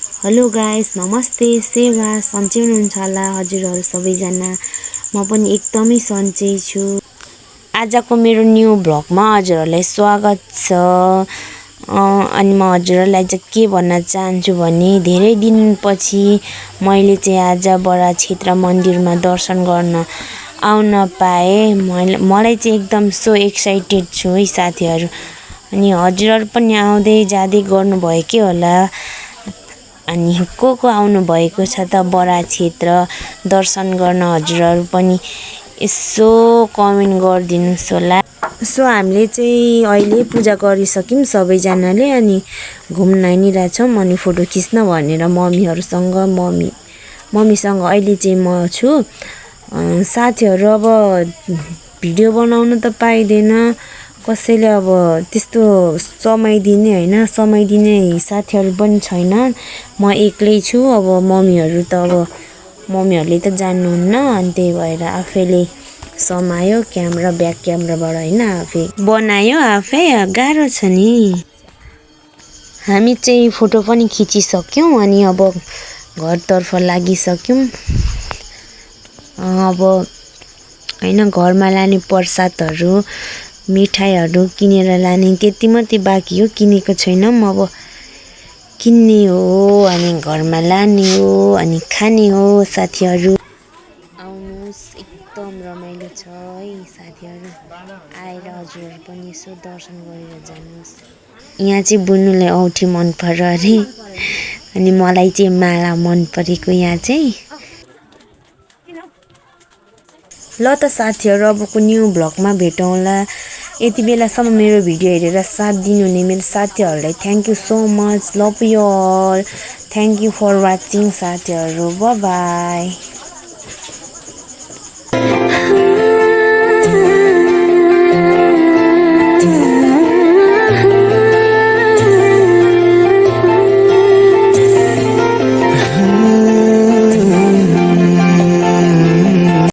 Hello guys, नमस्ते, सेवा सन्चै हुनुहुन्छ होला हजुरहरू सबैजना। म पनि एकदमै सन्चै छु। आजको मेरो न्यू भ्लगमा हजुरहरूलाई स्वागत छ। अनि म हजुरहरूलाई चाहिँ के भन्न चाहन्छु भने धेरै दिनपछि मैले चाहिँ आज बडा क्षेत्र मन्दिरमा दर्शन गर्न आउन पाएँ। मलाई चाहिँ एकदम सो एक्साइटेड छु है साथीहरू। अनि हजुरहरू पनि आउँदै जाँदै गर्नुभएकै होला। अनि को आउनु भएको छ त बडा क्षेत्र दर्शन गर्न हजुरहरू पनि यसो कमेन्ट गरिदिनुस् होला। सो हामीले चाहिँ अहिले पूजा गरिसक्यौँ सबैजनाले, अनि घुम्न हिँडिरहेछौँ। अनि फोटो खिच्न भनेर मम्मीसँग अहिले चाहिँ म छु। साथीहरू अब भिडियो बनाउन त पाइँदैन, कसैले अब त्यस्तो समय दिने साथीहरू पनि छैन। म एक्लै छु। अब मम्मीहरूले त जान्नुहुन्न, अनि त्यही भएर आफैले समायो क्यामेरा, ब्याक क्यामेराबाट आफै बनायो। आफै गाह्रो छ नि। हामी चाहिँ फोटो पनि खिचिसक्यौँ, अनि अब घरतर्फ लागिसक्यौँ। अब घरमा लाने प्रसादहरू मिठाईहरू किनेर लाने त्यति मात्रै बाँकी हो। किनेको छैनौँ, अब किन्ने हो अनि घरमा लाने हो अनि खाने हो। साथीहरू आउनुहोस्, एकदम रमाइलो छ है साथीहरू। आएर हजुरहरू पनि यसो दर्शन गरेर जानुहोस्। यहाँ चाहिँ बुनुलाई औँठी मन पर्यो अरे, अनि मलाई चाहिँ माला मन परेको। यहाँ चाहिँ ल त साथीहरू, अबको न्यू भ्लगमा भेटौँला। यति बेलासम्म मेरो भिडियो हेरेर साथ दिनुहुने मेरो साथीहरूलाई thank you so much. Love you all. Thank you for watching साथीहरू। Bye by.